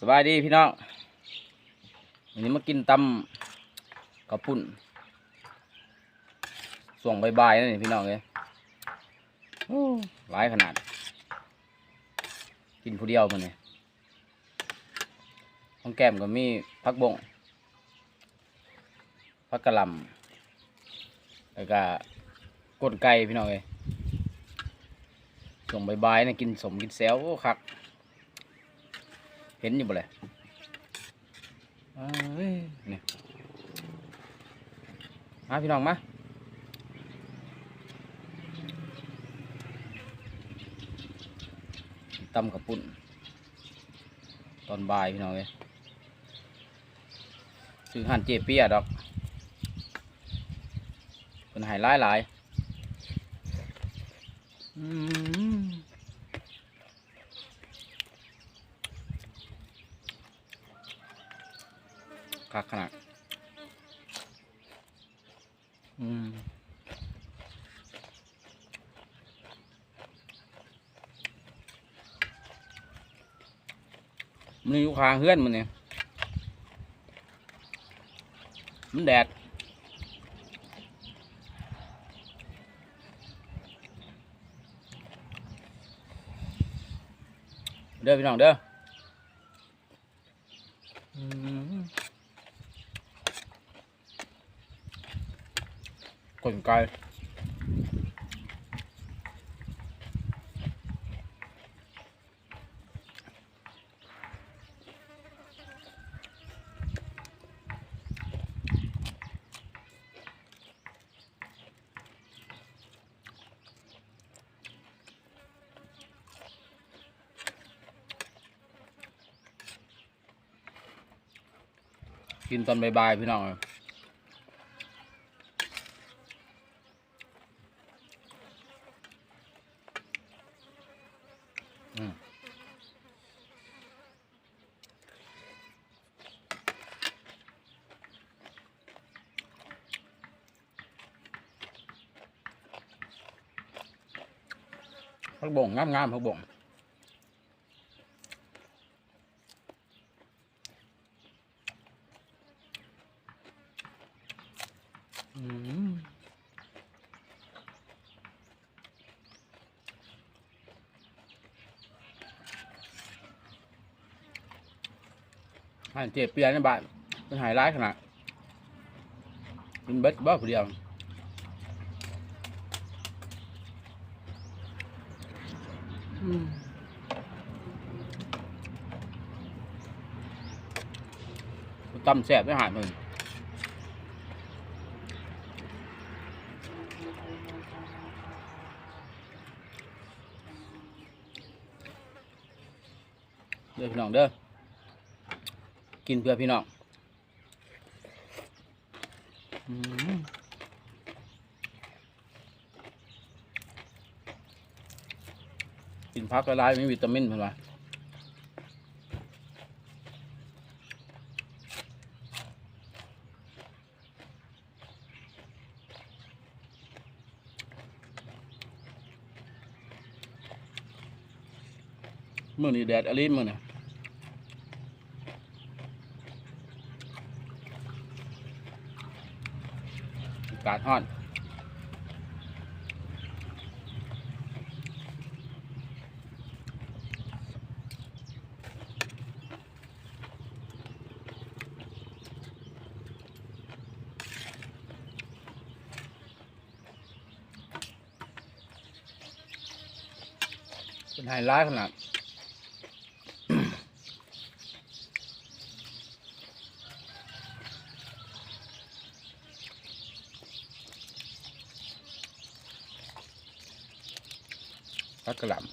ສະບາຍດີພີ່ນ້ອງ ມື້ນີ້ມາກິນຕຳເຂົ້າປຸ້ນຊ່ວງບ່າຍໆ ນີ້ພີ່ນ້ອງເອີຍ. ໂອ້ ຫຼາຍຂະໜາດ ກິນຜູ້ດຽວມື້ນີ້. ຂອງແກ້ມກໍມີຜັກບົ້ງ ຜັກກະຫຼ່ຳ ແລ້ວກະກົ້ນໄກ່ພີ່ນ້ອງເອີຍ. ຊ່ວງບ່າຍໆ ນີ້ກິນສົ້ມກິນແຈ່ວ ໂອ້ ຄັກ. ເຫັນຢູ່ບໍ່ແລະ? ເອີຍ ນີ້ ມາພີ່ນ້ອງມາ ຕຳເຂົ້າປຸ້ນຕອນບ່າຍພີ່ນ້ອງເອີຍ. ຊື້ຮ້ານເຈ້ເປຍດອກ ເພິ່ນໃຫ້ຫຼາຍໆ. ອືມ ຄັກຂະໜາດ. ອືມ ມື້ນີ້ຢູ່ຂ້າງເຮືອນມື້ນີ້ ມັນແດດ. ເດີພີ່ນ້ອງເດີ. ອືມ ກົ້ນໄກ່ ກິນຕອນບ່າຍໆ ພີ່ນ້ອງເອີຍ. ອືມ ຜັກບົ້ງງາມໆ ຜັກບົ້ງ. ອືມ ຮ້ານເຈ້ເປຍໃນບ້ານ ເພິ່ນໃຫ້ຫຼາຍຂະໜາດ. ກິນເບິດບໍ່ຜູ້ດຽວ? ອືມ ຕຳແຊບໄດ້ຫາຍມື້. ເດີພີ່ນ້ອງເດີ ກິນເພື່ອພີ່ນ້ອງ. ອືມ ກິນຜັກຫຼາຍໆ ມີວິຕາມິນເພິ່ນວ່າ. ມື້ນີ້ແດດອີ່ຫຼີມື້ນີ້ ອາກາດຮ້ອນ. ເພິ່ນໃຫ້ຫຼາຍຂະໜາດ. ຜັກກະຫຼ່ຳ. ອ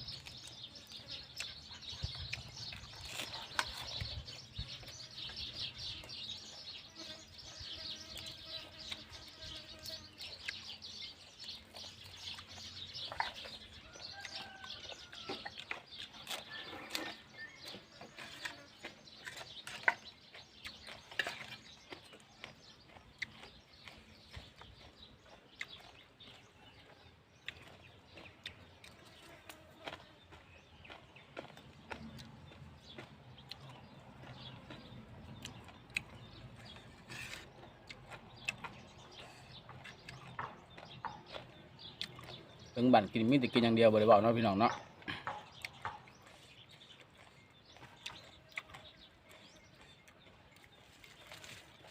ເຖິງບ້ານກິນມີແຕ່ກິນຢ່າງດຽວ ບໍ່ໄດ້ເວົ້າເນາະພີ່ນ້ອງເນາະ.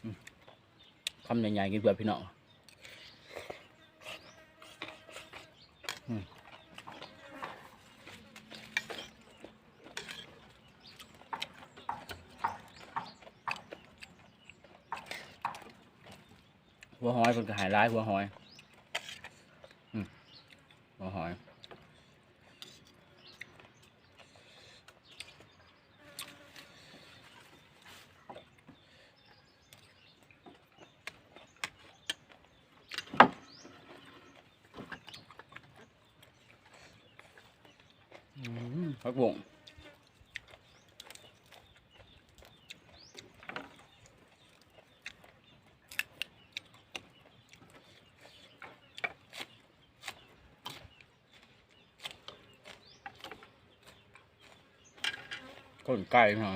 ອືມ ຄຳໃຫຍ່ໆ ກິນເພື່ອພີ່ນ້ອງ. ອືມ ຫົວຫອຍເພິ່ນກໍໃຫ້ຫຼາຍ ຫົວຫອຍ. ອືມ ຫົວຫອຍ. ອືມ ຜັກບົ້ງ ກົ້ນໄກ່ເນາະ.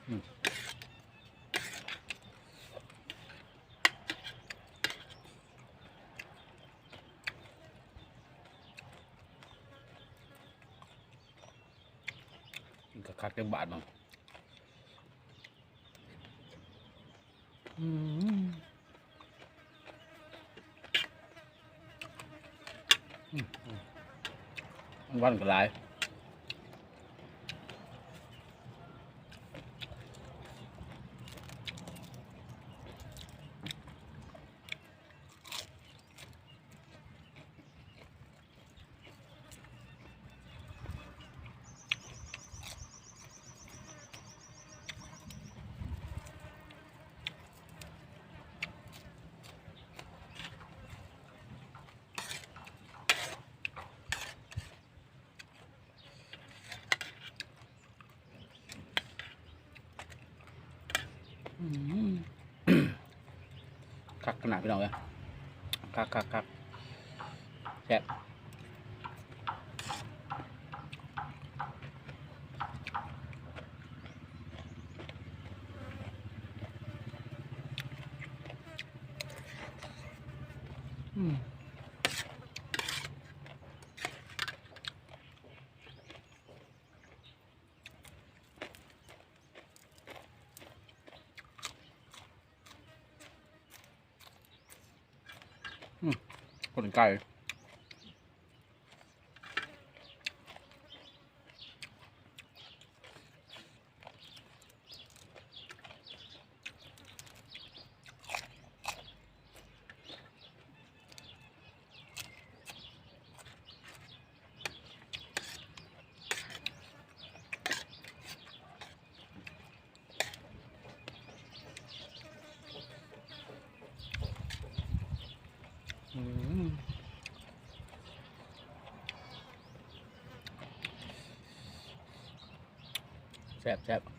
ອືມ ກິນຄັກໆ ຈັກບາດໜຶ່ງ. ອືມ ອືມ ມັນຫວານກໍຫຼາຍ. ອືມ ຄັກຂະໜາດພີ່ນ້ອງເອີຍ ຄັກໆໆ ແຊບ. ອືມ ອືມ ກົ້ນໄກ່. ອືມ ແຊບໆ.